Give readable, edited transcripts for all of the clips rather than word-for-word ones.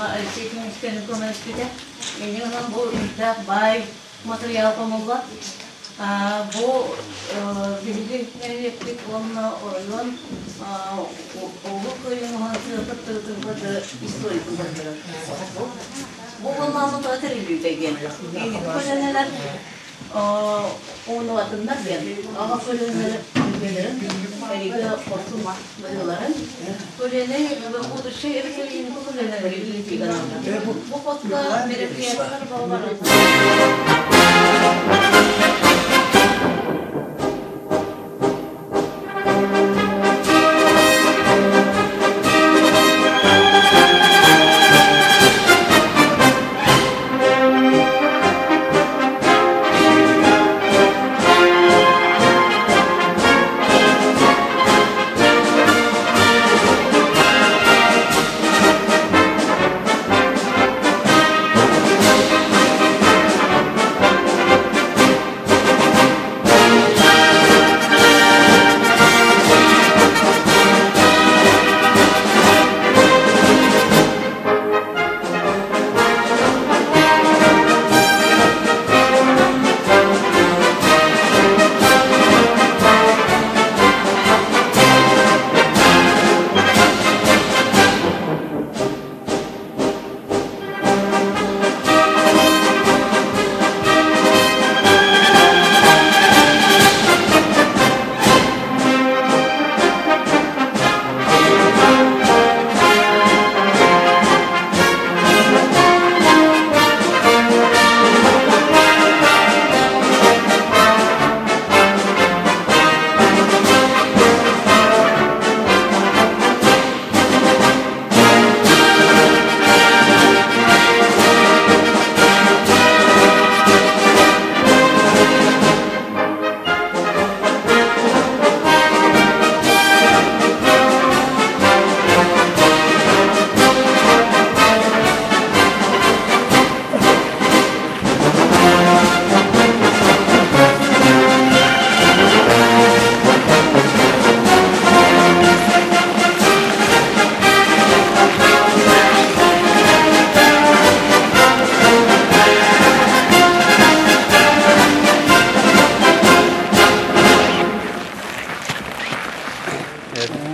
Онно Алексей Тимошкин көмөлөспүтэ. Инньэ гынан бу үрдээх баай матырыйаал хомулла. Бу биһиги нэһилиэкпит уонна оройуон Улуу Кыайыы уһансыы кыттыытын историятын көрдөрөр. Бу буоллаҕына тоҕо тэриллибитэй диэн. Инники көлүөнэлэр уунуатыннар диэн аҕа көлүөнэлэр үтүөлэрин, эриги хорсун быһыыларын көлүөнэ будущий эбэтэр инники көлүөнэлэри иитиигэ аналлар. Бу хоско мероприятиелар балалар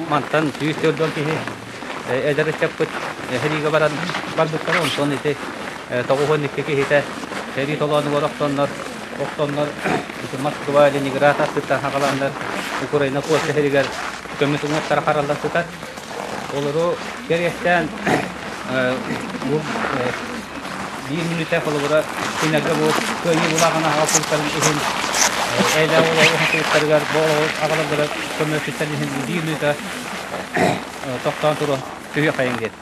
Мантан 104 киһи эдэр ыччаппыт сэриигэ баран барбыттара, онтон ити 92 киһитэ сэрии толоонугар охтоннор, охтоннор ити Москва, Ленинград аттыттан хаҕаланнар Украина Польша сиригэр көмүс уҥуохтара хараллан сытар. Олору кэриэстээн бу биир мүнүүтэ холобура кинилэргэ бу кыайыы булааҕын аһаҕас пунктарын иһин эйэлээх олоҕу уһатыыттарыгар бу олоҕу аҕаларгара көмөлөспүттэрин иһин биир мүнүүтэ тохтоон туруон түһүөххэйиҥ диэн.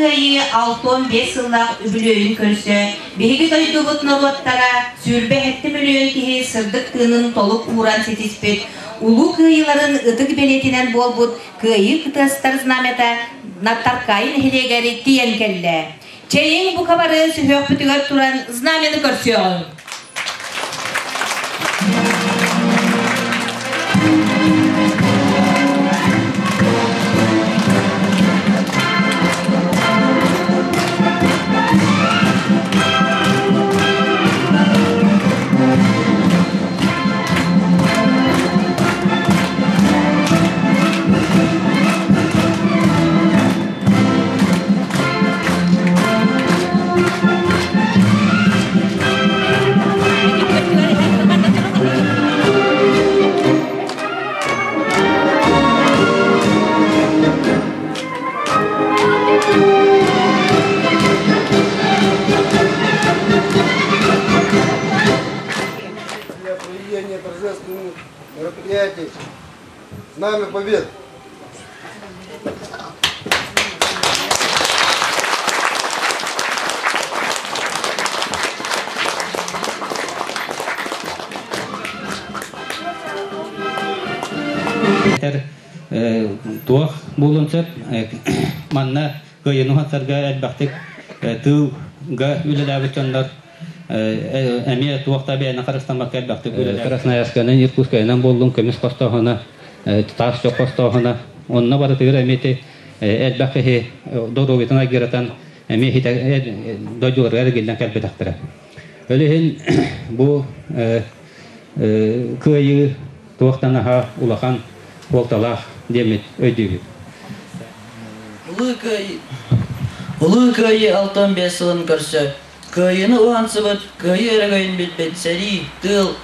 Кыайыы 65 сыллаах үбүлүөйүн көрсө, биһиги дойдубут норуоттара 27 мөлүйүөн киһи сырдык тыынын толук ууран ситиспит Улуу Кыайыыларын ытык бэлиэтинэн буолбут Кыайыы кытыастар знамята Таркаайы нэһилиэгэр тиийэн кэллэ. Чэйиҥ бука бары сүһүөхпүтүгэр туран знамяны көрсүөҕүҥ. Для проведения торжественных мероприятий Знамя Победы! Туох буолуон сөп манна кыайыны уһансарга элбэхтик тыылга үлэлээбит дьоннор эмиэ туох да бэйэни харыстаммакка элбэхтик үлэлээбит. Красноярскайынан, Иркутскайынан буоллун көмүс хостооһуна, таас чох хостооһуна онно барытыгар эмиэ ити элбэх киһи доруобуйатын айгыратан эмиэ дойдуларыгар эргиллэн кэлбэтэхтэрэ. Ол иһин бу кыайыы туохтан аһа улахан суолталаах диэммит өйдүүбүт. Улуу Кыайыы Улуу Кыайыы 65 сылын көрсө Кыайыыны уһансыбыт, Кыайыы өрөгөйүн билбит сэрии, тыыл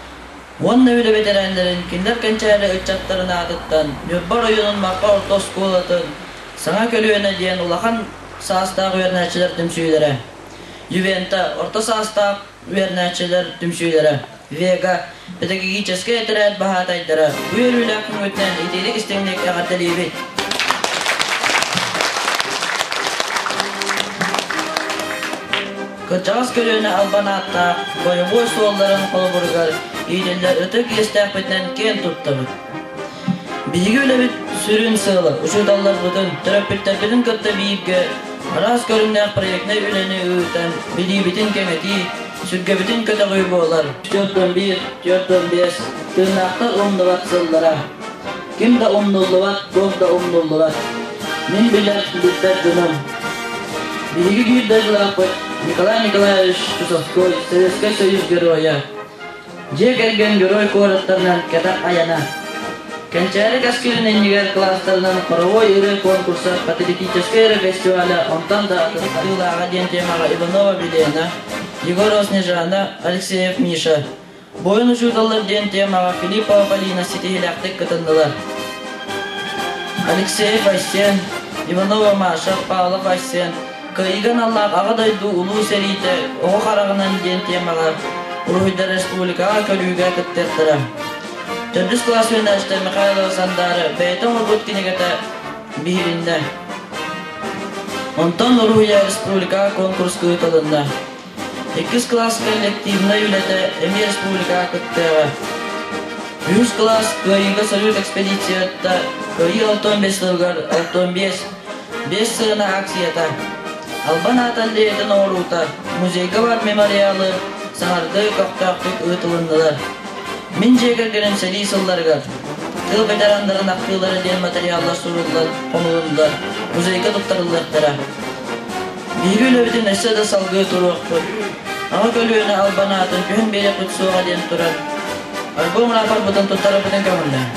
уонна үлэ бэтэрээннэрин кинилэр кэнчээри ыччаттарын аатыттан Ньурба оройуонун Марха орто оскуолатын Саҥа көлүөнэ диэн улахан саастаах үөрэнээччилэр түмсүүлэрэ, Ювента орто саастаах үөрэнээччилэр түмсүүлэрэ, Вега педагогическай этэрээт баһаатайдара бу үөрүүлээх күҥҥүтүнэн итиитик истиҥник эҕэрдэлиибит! Кырдьаҕас көлүөнэ албан ааттаах бойобуой суолларын холобуругар иитиллэр ытык иэстээхпитинэн киэн туттабыт. Биһиги үлэбит сүрүн сыала учууталларбытын, төрөппүттэрбитин кытта бииргэ араас көрүҥнээх проектнай үлэни ыытан билиибитин кэҥэтии, сүргэбитин көтөҕүү буолар. 41, 45 тыыннаахтар умнубат сыллара. Ким да умнуллубат, туох да умнуллубат. Мин билэр, билбэт дьонум. Биһиги биир дойдулаахпыт Николай Николаевич Чусовской, Советскай Союз Геройа. Дьиэ кэргэн герой куораттарынан кэтэх айана. Кэнчээри кэскилин иннигэр кластерынан хоровой ырыа конкурса, патриотическай ырыа фестиваля, онтон да атын атыылааҕа диэн темаҕа Иванова Вилена, Егорова Снежана, Алексеев Миша, Буойун учууталлар диэн темаҕа Филиппова Полина ситиһиилээхтик кытыннылар. Алексеев Айсен, Иванова Маша, Павлов Айсен, Кыайыыга аналлаах Аҕа дойду Улуу сэриитэ оҕо хараҕынан диэн темаҕа уруһуйдар республикаҕа көрүүгэ кыттыахтара. Төрдүс кылаас үөрэнээччитэ Михайлова Сандаара бэйэтэ оҥорбут кинигэтэ биһириннэ. Онтон уруһуйа республикаҕа конкурска ыытылынна. Иккис кылаас коллективнай үлэтэ эмиэ республикаҕа кыттыаҕа. Үһүс кылаас Кыайыыга салют экспедицията Кыайыы 65 сылыгар 65 5 сыана акцията Албан аат аллеятын оҥоруута музейга баар мемориалы саҥардыы көхтөөхтүк ыытылыннылар. Мин дьиэ кэргэним сэрии сылларыгар тыыл ветераннарын ахтыылара диэн материаллар суруллан хомулуннулар, музейга туттарыллыахтара. Биһиги үлэбитин өссө да салгыы туруохпут. Аҕа көлүөнэ албан аатын күһүн биэриэхпит суоҕа диэн туран, альбом рапорбытын туттарарбытын көҥүллээ.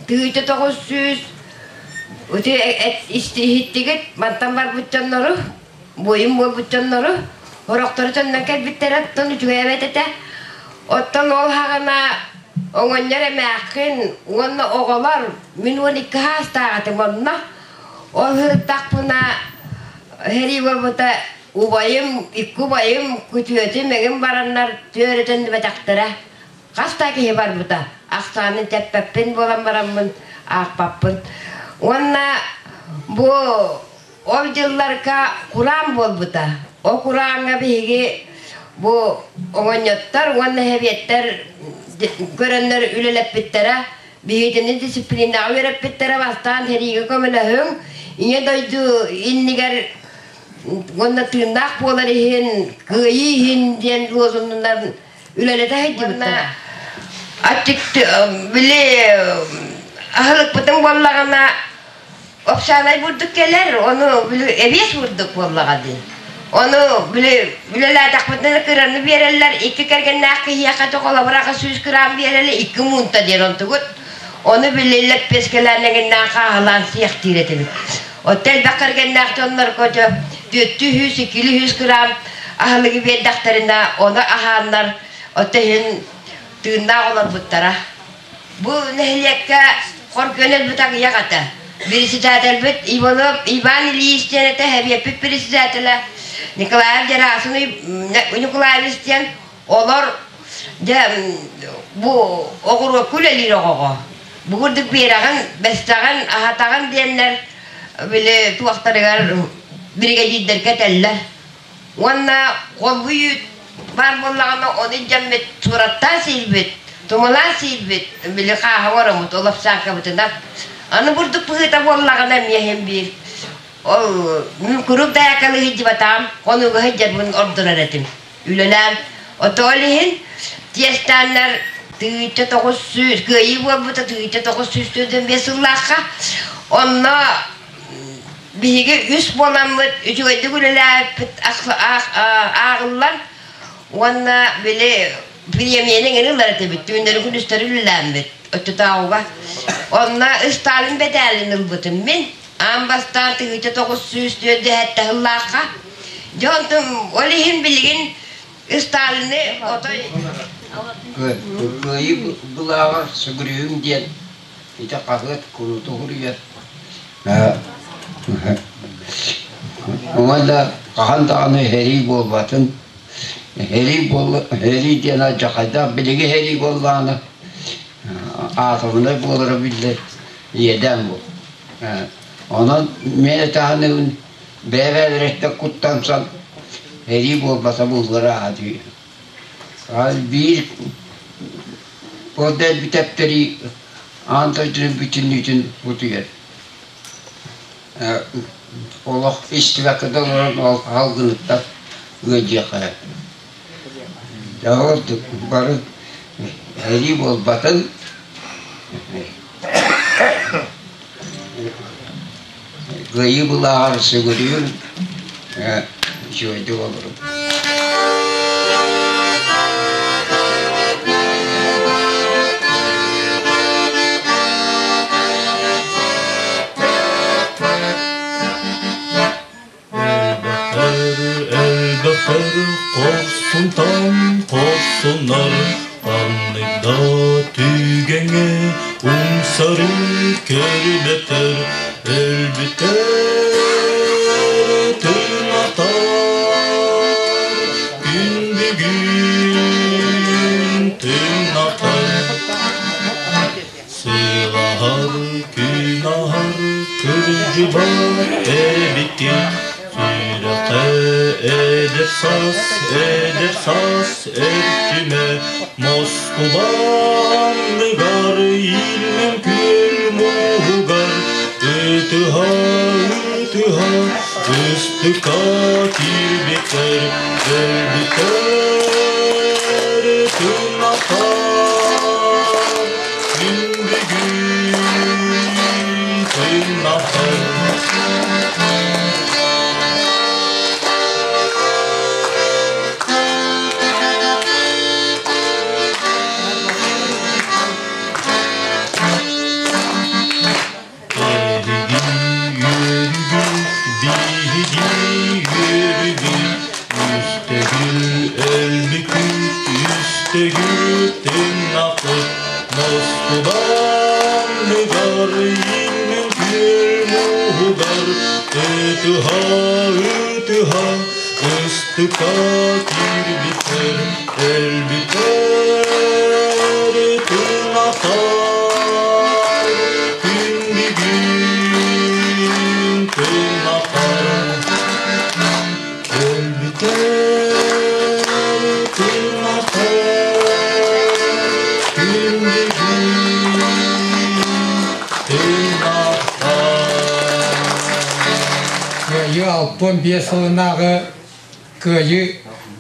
1900 ити иһиттигит мантан барбыт дьоннору, буойун буолбут дьоннору, сорохтору төннөн кэлбиттэрэ оттон үчүгэй эбэт этэ. Оттон ол хаҕына оҥонньор эмээххин уонна оҕолор мин 12 саастаах этим онно. Ол сырыттахпына сэрии буолбута убайым, икки убайым күтүөтүм эҥин бараннар түөрэ төннүбэтэхтэрэ. Хас да киһи барбыта. Ахсаанын тэппэппин буолан бараммын аахпаппын. Уонна бу ол дьылларга кураан буолбута. Ол курааҥҥа биһиги бу оҕонньоттор уонна сэбиэттэр көрөннөр үлэлэппиттэрэ. Биһигитини дисциплинаҕа үөрэппиттэрэ бастаан сэриигэ көмөлөһүҥ, Ийэ дойду иннигэр уонна тыыннаах буолар иһин, кыайыы иһин диэн лозуннар үлэлэтэ сылдьыбыттара. Аччык били аһылыкпытын буоллаҕына Оксанай бурдук кэлэр, ону били эбиэс бурдук буоллаҕа дии. Ону били үлэлээтэхпитинэ кыраны биэрэллэр, икки кэргэннээх киһиэхэ холобураха 100 грамм биэрэллэр, икки муунта диэн онтугут. Ону били лэппиэскэлээн эҥиннээн хааһылаан сиэхтиир этибит. Оттон элбэх кэргэннээх дьоннорго дьэ түөртүү сүүс, иккилии сүүс грамм аһылыгы биэрдэхтэринэ, ону аһааннар, оттон иһин тыыннаах олорбуттара. Бу нэһилиэккэ хоргуйан өлбүт аҕыйах этэ. Председателбит Иванов Иван Ильич диэн этэ, сэбиэппит председателэ Николаев Герасим Николаевич диэн олор дьэ бу оҕуруокка үлэлиир оҕоҕо бу курдук биэрэҕин, бэстэҕин, аһатаҕын диэннэр били туохтарыгар биригэдьиирдэргэ этэллэр. Уонна холбуй үүт баар буоллаҕына, ону илдьэммит суораттаан сиирбит, тумалаан сиирбит, били хааһы оҥороммут ол овсянкабытынан. Аны бурдук быһыыта буоллаҕына эмиэ иһин биир. Ол мин куруук дайаакалыы сылдьыбатаҕым, хонууга сылдьарбын ордорор этим. Үлэлээн, ото ол иһин тиэстээннэр 1900 кыайыы буолбута 1945 сыллаахха онно биһиги үс буоламмыт үчүгэйдик үлэлээбиппит ааҕыллан уонна били премияны эҥин ылар этибит түүннэри күнүстэри үлэлээммит оччотооҕуга онно Сталин бэтээлин ылбытым мин аан бастаан 1947 сыллаахха дьэ онтон ол иһин билигин Сталины отой Кыайыы былааҕар сүгүрүйүҥ диэн ити хаһыат куруутун суруйар. Уонна хаһан даҕаны сэрии буолбатын. Сэрии буолла сэрии диэн алдьархайдаах билиҥҥи сэрии буоллаҕына аатабынай буолара биллэр иэдээн буолуо. Онон мин этаһаныыбын бэйэ-бэйэлэриттэн куттансан сэрии буолбата буоллар ааһа Биир ол дэлби тэптэрии аан дойдуну бүтүннүүтүн утуйар. Олох истибэккэ да олорон ол салгыныттан ыалдьыахха сөп. Дьэ ол курдук бары сэрии буолбатын Кыайыы былааҕар сүгүрүйүҥ, үчүгэйдик олоруҥ. Элбэхтэр, элбэхтэр, хорсунтан хорсуннар, ханнык да түгэҥҥэ умсары көрбөттөр, өлбүттэр тыынатар, күн бүгүн тыынатар. Сылаһар күн аһар кырдьыбат эбиккин Сүрэххэ эдэр саас, эдэр саас эрчимэ Москуба анныгар ииллэн күөл мууһугар Ытыһа, ытыһа, ыстыкка киирбиттэр Өлбүттэр тыыннахтар күн бүгүн тыыннахтар. Ытыһа, ытыһа, ыстыка киирбиттэр, өлбүттэр тыҥахтар, күн бүгүн тыҥахтар, өлбүттэр тыҥахтар, күн бүгүн тыҥахтар. Кыайыы 65 сылынааҕы Кыайыы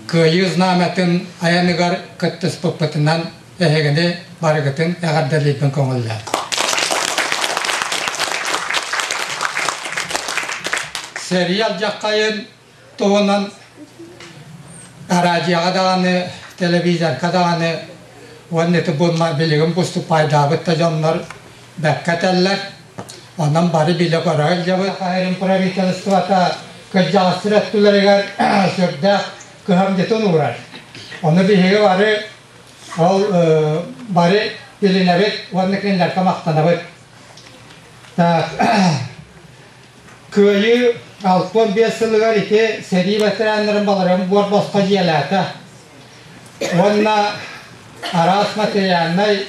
Кыайыы знамятын айаныгар кыттыспыппытынан эһигини барыгытын эҕэрдэлиирбин көҥүллээн. Сэрии алдьархайын туһунан араадьыйаҕа даҕаны, телевизорга даҕаны уонна ити буолла билигин выступайдаабыт да дьоннор бэккэ этэллэр. Онон бары билэ-көрө сылдьабыт. Саха правительствота кырдьаҕастар өттүлэригэр сүрдээх кыһамньытын уурар. Ону биһиги бары ол бары билинэбит уонна кинилэргэ махтанабыт. Кыайыы 65 сылыгар ити сэрии ветераннарын баларын буор босхо дьиэлээтэ. Уонна араас материальнай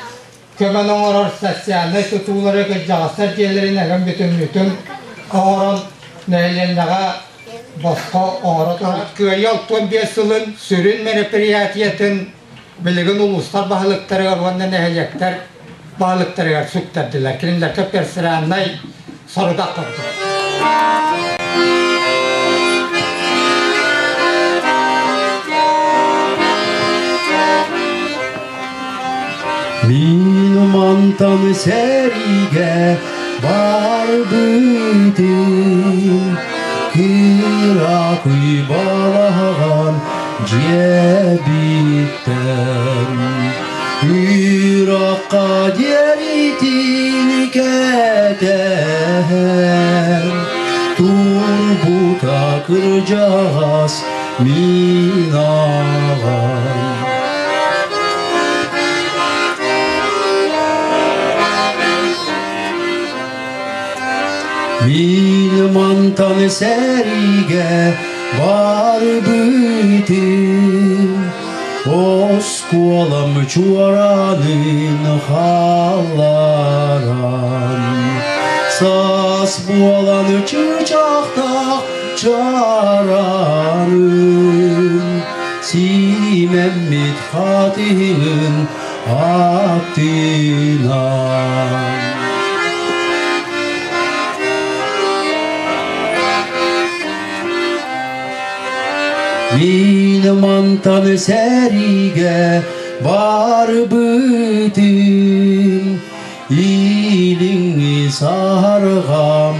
көмөнү оҥорор социальнай тутуулары кырдьаҕастар дьиэлэрин эҥин бүтүннүүтүн оҥорон нэһилиэнньэҕэ босхо оҥоро турар. Кыайыы 65 сылын сүрүн мероприятиетын билигин улуустар баһылыктарыгар уонна нэһилиэктэр баһылыктарыгар сүктэрдилэр. Кинилэргэ персональнай сорудах курдук. Мин мантан сэриигэ барбытым, кыракый балаҕан дьиэбиттэн Үрахха диэритин кэтэһэн, турбута кырдьаҕас мин аҕам. Мин мантан сэриигэ барбытым, оскуолам чуораанын хаалларан, саас буолан чыычаахтаах чаараным, сиимэммит хатыһын аттынан. Мин мантан сэриигэ барбытым, илиҥҥи саһарҕам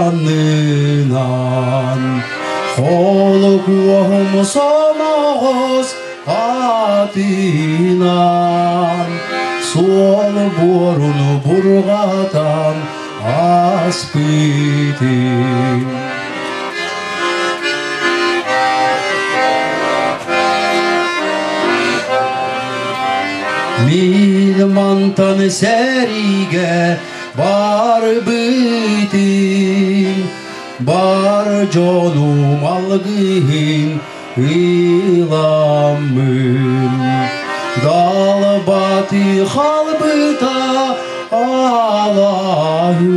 аннынан. Холкуоһум соноҕос атынан, суол буорун бурҕатан аспытым. Мин мантан сэриигэ барбытым, бар дьонум алгыһын ыламмын. Далбаты халбыта алаһын,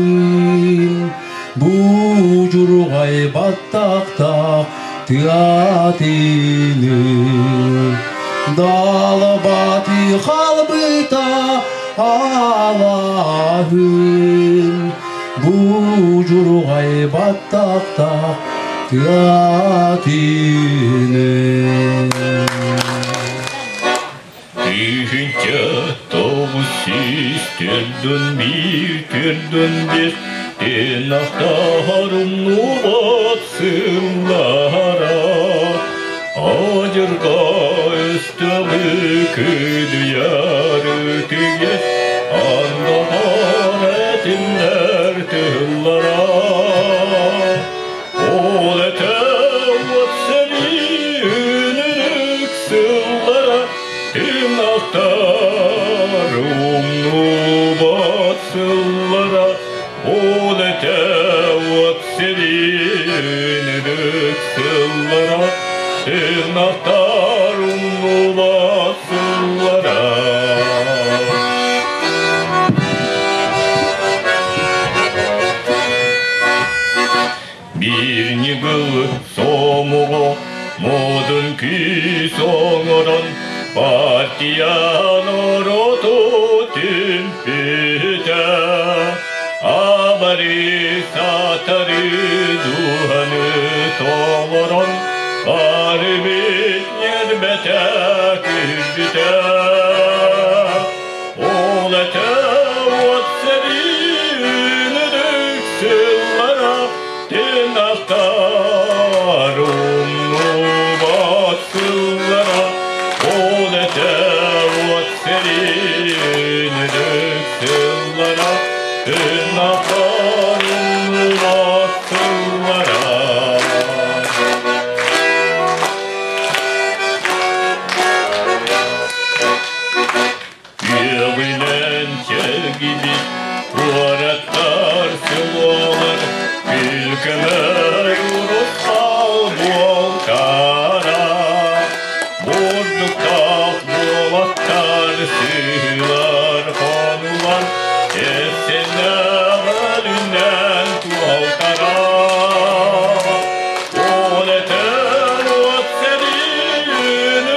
Будьурҕай баттахтаах тыатыны. Далбаты халбыта алаһын, Будьурҕай баттахтаах тыатыны. 1901 41 Тыынахтар умнубат сыллара Адьырҕа өстөҕү күдүйэр үтүгэ Андаҕар этиннэр тыллара Ол этэ уот сэрии үнүрүк сыллара Тыынахтар умнубат сыллара Ол этэ уот От сэрии сыллара, тыынахтар умнулат сыллара. Биир ньыгыл сомоҕо модун күүс оҥорон партия норуоту түмпүтэ. Абары сатары дууһаны толорон барыбыт ньэрбэтэ күлбүтэ. Ол этэ уот сэрии ынырык сыллара тыынахтар умнубат сыллара. Ол этэ уот сэрии ынырык сыллара тыынахтар умнубат сыллара. Үөҕүнэн чэлгийбит куораттар селолар күл-көмөр урусхал буолтара. Бурдуктаах буолаттар сыһыылар хонуулар эссэннээх өлүнэн туолтара. Ол этэр от сэрии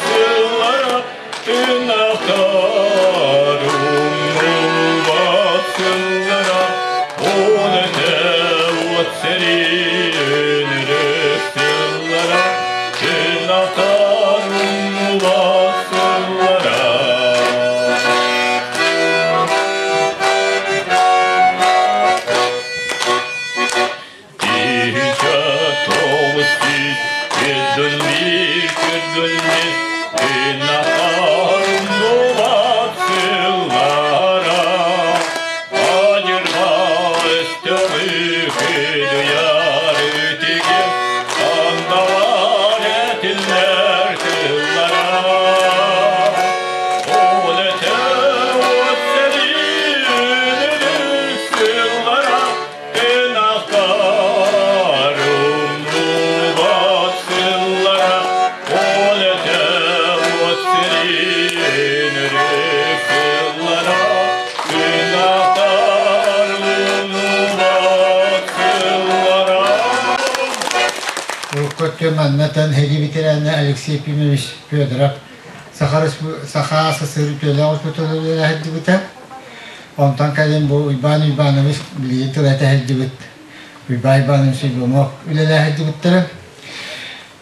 сыллара Тыынахтар умнубат сыллара, ол этэ уот сэрии ынырык сыллара, тыынахтар умнубат сыллара. Тыһыынча тоҕус 101 күрдүллү тыынахтар умнубат сыллара, адьырҕа өстөҕү кыдыйар ытыгы андаҕар этиллэр тыллара. Ол этэ уот сэрии ынырык сыллара, тыынахтар умнубат сыллара, ол этэ уот сэрии ынырык сыллара, тыынахтар умнубат сыллара. Урукку өттө маннатан сэрии ветерана Алексей Ефимович Федоров Саха Саха СССР үтүөлээх учуутала үлэлэһэрдибитэ. Онтон кэлин бу Уйбаан Уйбаанович билигин тыл этэ сылдьыбыт Уйбаан Иванович Иванов үлэлэһэрдибиттэрэ.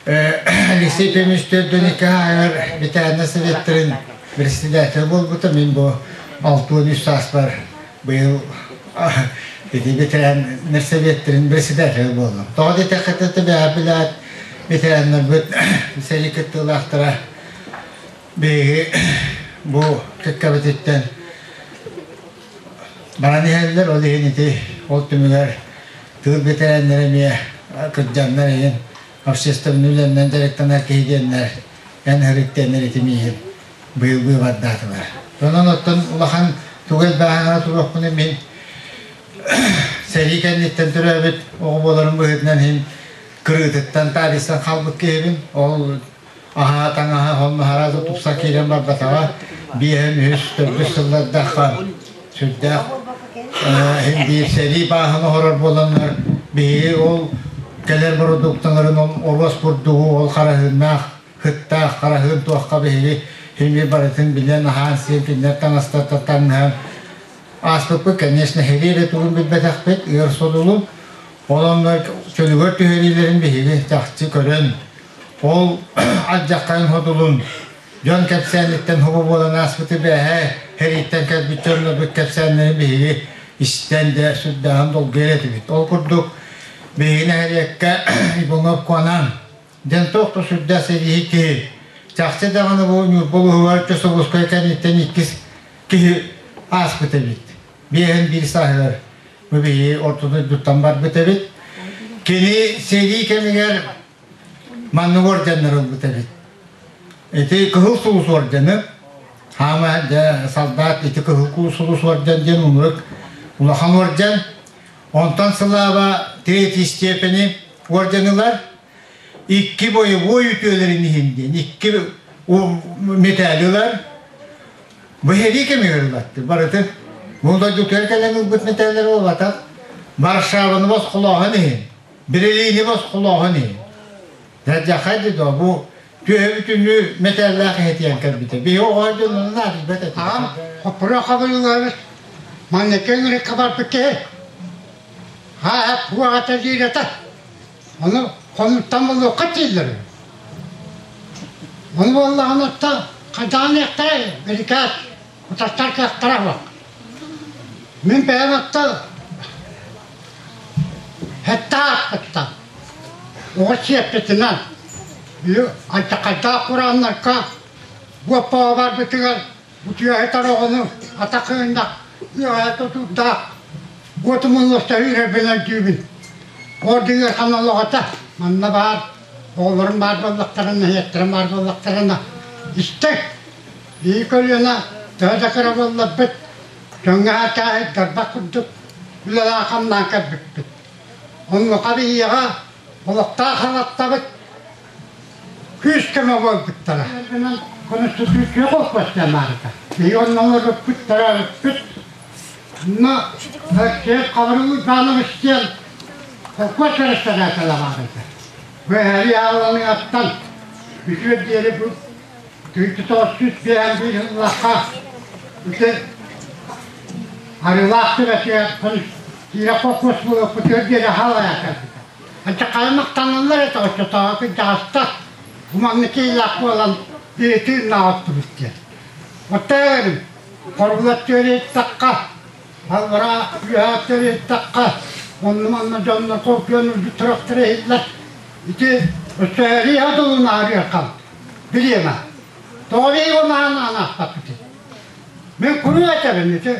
Алексей Ефимович төрдүн икки ветераннар советтарын председатель буолбута. Мин бу 63 сааспар быйыл ити ветераннар советтарын председатель буоллум. Тоҕо диэтэххэ билээт ветераннарбыт сэрии кыттыылаахтара биһиги бу кэккэбититтэн баран иһэллэр, ол иһин ити ол түмүгэр тыыл бэтэрээннэрэ эмиэ кырдьаннар иһин общественнай үлэннэн дьарыктанар киһи диэннэр эн һырыктиэннэр ити миигин быйыл быыбардаатылар. Онон оттон улахан тугу элбээҕи туруохпун мин сэрии кэнниттэн төрөөбүт оҕо буоларым быһыытынан иһин кырыытыттан таалистан хаалбыт киһибин. Ол аһаа таҥаһа хонноһара да тупса киирэн барбатаҕа биэһин үһүс төрдүс сыллардахха сүрдээх биир сэрии бааһын оһорор буоланнар биһиги ол кэлэр бородуукталарын оруос бурдугу ол хараһыыннаах хыттаах хараһыын туохха биһиги химия барытын билэн аһаан сиэн кинилэр таҥастартан таҥнаһан ааспыппыт конечно сэрии эрэ тугун билбэтэхпит ыар содулу ол онно чөлүгэр түһэриилэрин биһиги чахчы көрөн Ол алдьархайын содулун дьон кэпсээниттэн хобо буолан ааспыты бээһээ сэрииттэн кэлбит дьоннорбут кэпсээннэрин биһиги истэн дэ сүрдээҕин долгуйар этибит. Ол курдук биһиги нэһилиэккэ Иванов Куонаан диэн туох да сүрдээх сэрииһит киһи чахчы даҕаны бу Ньурба улууһугар Чособускай кэнниттэн иккис киһи ааспыт эбит. Биэһин биир сааһыгар бу биһиги орто дойдуттан барбыт эбит. Кини сэрии кэмигэр Маннык орденнар ылбыт эбит. Ити Кыһыл Сулус ордены, хаама дьэ солдат ити Кыһыл Сулус орден диэн умрык улахан орден. Онтон сылааба Третьей степени орденылар, икки боевой үтүөлэрин иһин диэн, икки металь ылар. Бу сэрии кэмигэр ылатты барытын. Бу дойдутугар кэлэн ылбыт металлар буолбатах. Варшаваны босхолооһун иһин, Берлини босхолооһун иһин. Дьахай доо бу түөһэ бүтүннүү металлаах иһитийэн кэлбитэ. Биһи оҕо дьонун наадыйбат этибит. Аҕам хоппура хабырыллабыт маннык ыҥырыкка барбыт киһи. Haa пуаҕата диирэтэ. Ону хонуттан булуохха дииллэр. Ону буоллаҕына хайдаан бирикээс утастар кыахтара суох. Мин бэйэм атта хеттаахпыттан оҕо сиэппитинэн алдьархайдаах курааннарга буоппаҕа барбытыгар утуйа оҕону атахыыннах ыаҕайа тутуурдаах уотумун үрэбин өйдүүбүн. Ордугар ханалоҕото манна баар оҕолорум баар буоллахтарына, иһиэттэрим баар буоллахтарына истэҥ биир көлүөнэ төһө да кыра буолларбыт дьоҥҥо хачааһыйдарбат курдук үлэлээн-хамнаан кэлбиппит. Онуоха биһиэхэ олохтоох халаттабыт күүс-көмө буолбуттара. Конституция холкуостан баарыта. Биһиги онно олорбуппут, төрөөбүппүт. Но Алексей Хабырыл Иванович диэн холкуос бэрэссэдээтэлэ баар этэ. Бу эһэри ааланыгаттан бүтүөр диэри бу 1951 сыллаахха ити Арыылаах түбэтигэр киирэ холкуос буолуохпутугар диэри хаалайа кэлбитэ. Анча хайа махтаналлар этэ оччотооҕу кырдьаҕастар бу маннык киһилээх буолан биһи тыыннаах оттубут диэн. Оттон Хорула төрүттэххэ, аллараа үөһээ төрүттэххэ, онно-манна дьоннор холкуйан үрдүк туруктара иһиллэр. Ити өссөһөрүү адылын аарыаххам билиэмэ. Тоҕо биһиги онаан анаахтаппытый? Мин куруу этэбин, ити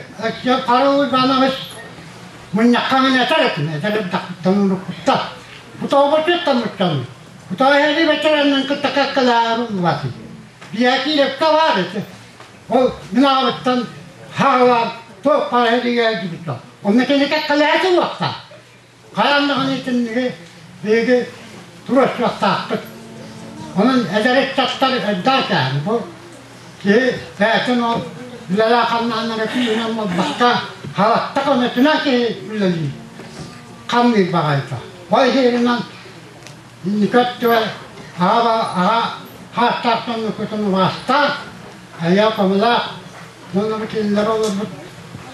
Карл Иванович мунньахха мин этэр этим, этэр эрдэхпиттэн уруккуттан. Бу тоҕо бочуоттаммыттан, бу тоҕо эһэри бэтэрээннэн кытта кэккэлээҕэр уллубатый. Биякилевка баар ити. Ол мин аҕабыттан хаалаан туох баар иһигэр дьибитэ. Онно кини кэккэлэһэ туруохтаах. Хайаан даҕаны итинниги биһиги туруорсуохтаахпыт. Онон эдэр ыччаттар элбэх кэһэн бу киһи бэйэтин ол үлэлээх хамнааннара күүһүнэн буолбакка халатта көмөтүнэн киһи үлэлиир хамныыр баҕайыта. Ол иһинэн инники өттүгэр аҕа аҕа хаастаах дьоннуккутун убаастаах айа комулаах уонна бу кинилэр олорбут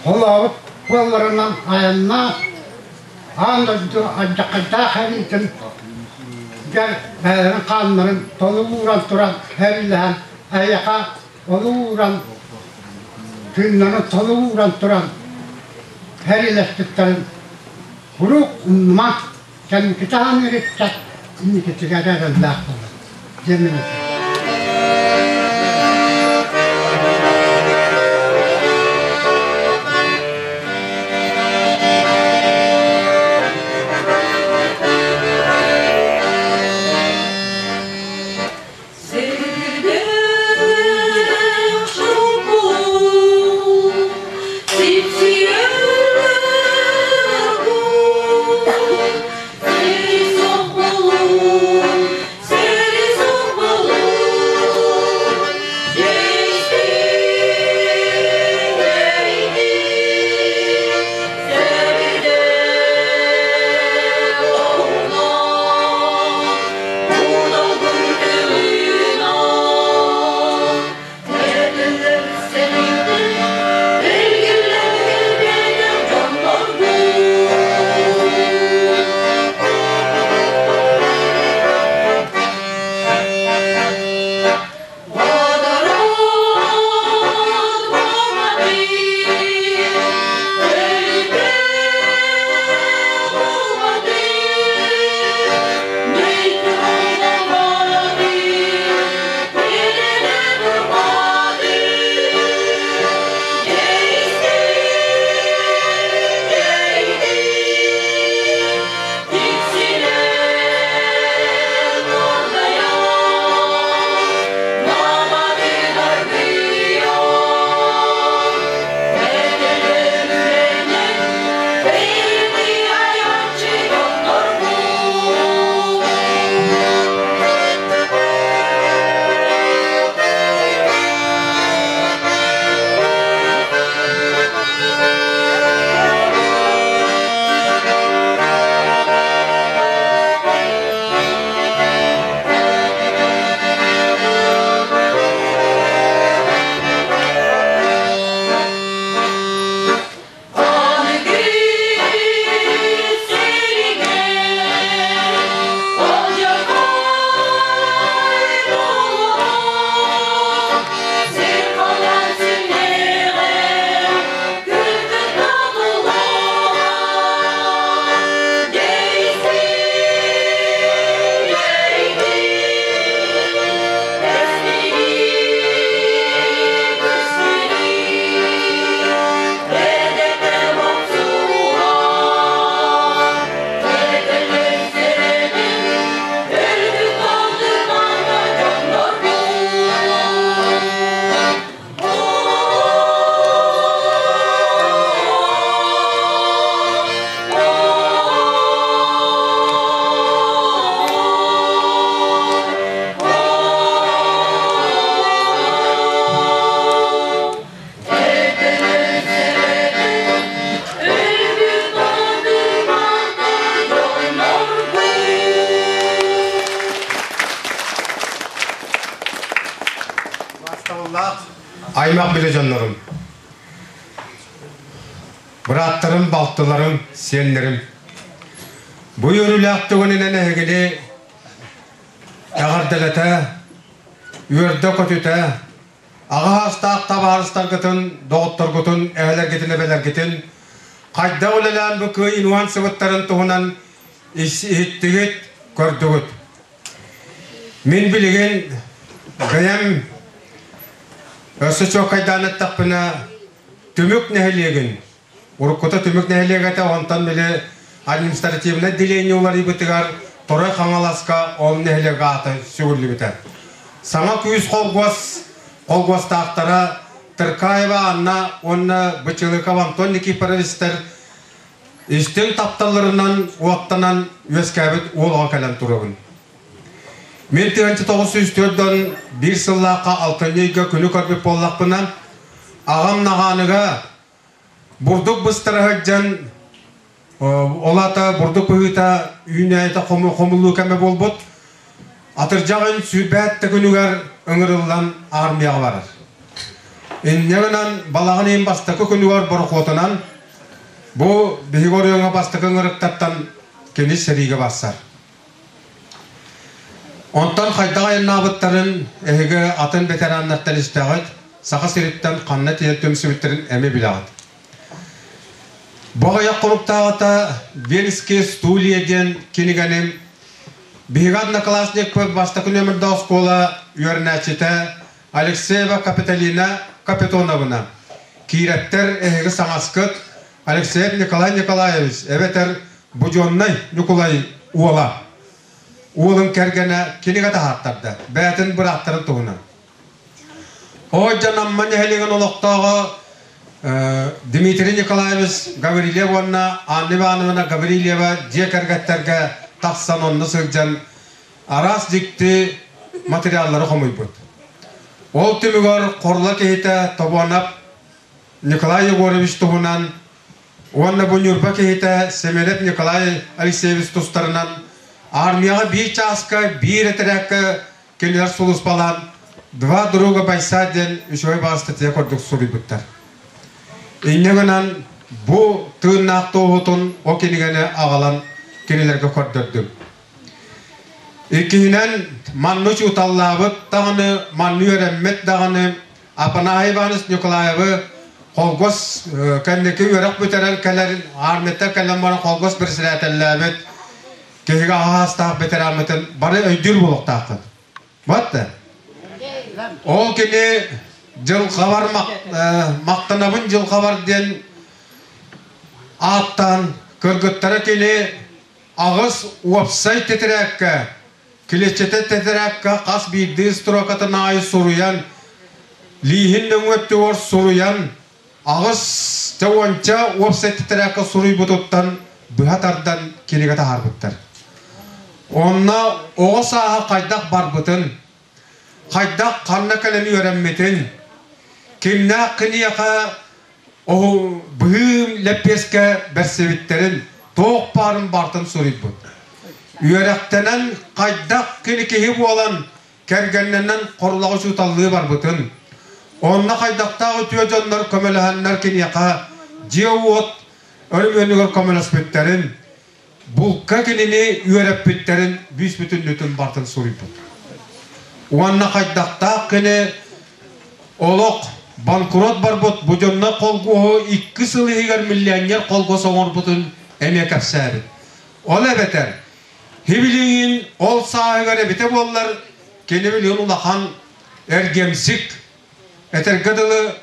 холообут суолларынан айаннаах аан дойду алдьархайдаах эриитин дьэ бэйэлэрин хааннарын толугуран туран эриилэһэн эйиэхэ олууран тыыннарын толугуран туран эриилэспиттэрин куруук умнума кэнники таһан инникитигэр эрэллээх буолар диэн мин этим. Аймах билэ дьоннорум. Бырааттарым, балтыларым, сиэннэрим. Бу үөрүүлээх түгэнинэн эһигини эҕэрдэлэтэ, үөрдэ-көтүтэ, аҕа саастаах табаарыстаргытын, доҕотторгутун, эһэлэргитин, эбэлэргитин хайдах үлэлээн бу кыайын уһансыбыттарын туһунан иһиттигит, көрдүгүт. Мин билигин бэйэм өссө чуоккайдаан эттэхпинэ, Түмүк нэһилиэгин, уруккута Түмүк нэһилиэгэ этэ, онтон били административнай отделение уларыйбытыгар Торой Хаҥаласка ол нэһилиэк аата сүгүллүбүтэ. Саҥа күүс холгуос холгуостаахтара Тыркаева Анна уонна Бычылыков Антон Никифоровичтар Истиҥ тапталларынан уоттанан үөскээбит уол оҕо кэлэн турабын. Мин 1904 сыллаахха алтынньы ыйга күнү көрбүт буоллахпына, аҕам Наҕааныга бурдук быстара сылдьан, ол аата бурдук быһыыта үүнээйитэ хомуллуу кэмэ буолбут, атырдьаҕын сүүрбээт да күнүгэр ыҥырыллан армияҕа барар. Инньэ гынан балаҕан ыйын бастакы күнүгэр борохуотунан Бу биһиги оройуоҥҥа бастакы ыҥырыктартан кини сэриигэ барсар. Онтон хайдах айаннаабыттарын эһиги атын ветераннартан истэҕит, Саха сириттэн ханна тиийэн түмсүбүттэрин эмиэ билэҕит. Бу аҕыйах хонуктааҕыта «Вельские стулья» диэн кинигэни биһиги одноклассникпыт бастакы нүөмэрдээх оскуола үөрэнээччитэ Алексеева Капиталина Капитоновна, Киирэптэр эһиги саҥаскыт Алексеев Николай Николаевич эбэтэр Буденнай Ньукулай уола уолун кэргэнэ кинигэ таһааттарда бэйэтин бырааттарын туһунан. Оо дьон Амма нэһилиэгин олохтооҕо Дмитрий Николаевич Гаврильев уонна Анна Ивановна Гаврильева дьиэ кэргэттэргэ тахсан онно сылдьан араас дьикти материаллары хомуйбут. Ол түмүгэр Хорла киһитэ Тобуонап Николай Егорович туһунан уонна бу Ньурба киһитэ Семенов Николай Алексеевич тустарынан армияҕа биир чааска биир этэрээккэ кинилэр сулууспалаан «Два друга бойца» диэн үчүгэй баҕа статья курдук суруйбуттар. Инньэ гынан бу тыыннаах туоһутун ол кинигэни аҕалан кинилэргэ көрдөрдүм. Иккиһинэн, манна учууталлаабыт даҕаны, манна үөрэммит даҕаны Апанай Иванович Николаевы холкуос кэнники үөрэх бүтэрэн кэлэр, армияттан кэлэн баран холкуос председателлээбит киһигэ аһаастаах ветераммытын бары өйдүүр буолуохтааххыт. Вот да. Ол кини дьылҕабар махтанабын дьылҕабар диэн ааттаан кыргыттара кини Аҕыс уопсай тэтэрээккэ, килиэччэтэ тэтэрээккэ хас биирдии строкатын аайы суруйан, лииһин нөҥүө өттүгэр суруйан, аҕыс уонча уопсай тэтэрээккэ суруйбутуттан быһа тардан кинигэ таһаарбыттар. Онно оҕо сааһа хайдах барбытын, хайдах ханна кэлэн үөрэммитин, кимнээх киниэхэ быһыы лэппиэскэ бэрсибиттэрин туох баарын барытын суруйбут. Үөрэхтэнэн хайдах кини киһи буолан кэргэннэнэн Хорлоҕу учууталлыы барбытын, онно хайдахтаах үтүө дьоннор көмөлөһөннөр киниэхэ дьиэ-уот өрөмүөнүгэр көмөлөспүттэрин, булка кинини үөрэппиттэрин бүүс-бүтүннүүтүн барытын суруйбут. Уонна хайдахтаах кини олох банкрот барбыт бу дьонно холгуоһу икки сыл иһигэр миллионер холгуос оҥорбутун эмиэ кэпсээбит. Ол эбэтэр хибилиҥин ол сааһыгар эбитэ буоллар кини билигин улахан эргэмсик этэргэ дылы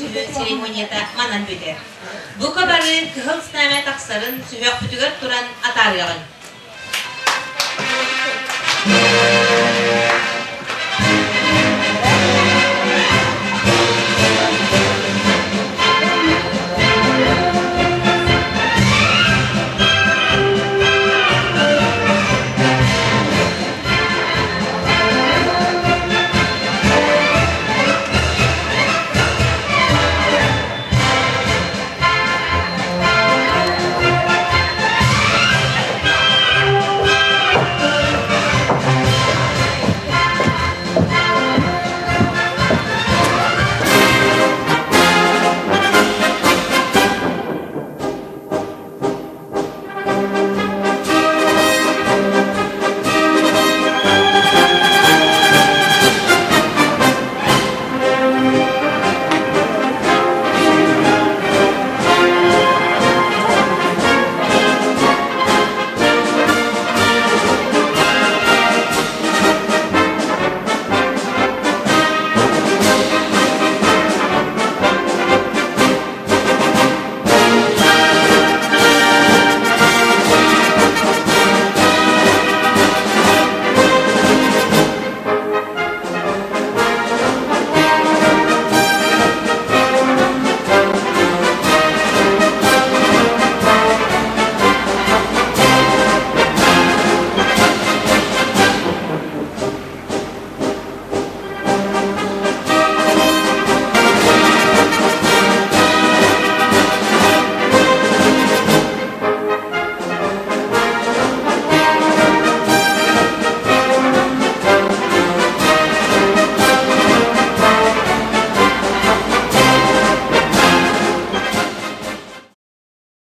көрсүһүү церемонията манан бүтэр. Бука бары Кыһыл Знамя тахсарын сүһүөхпүтүгэр туран атаарыаҕыҥ.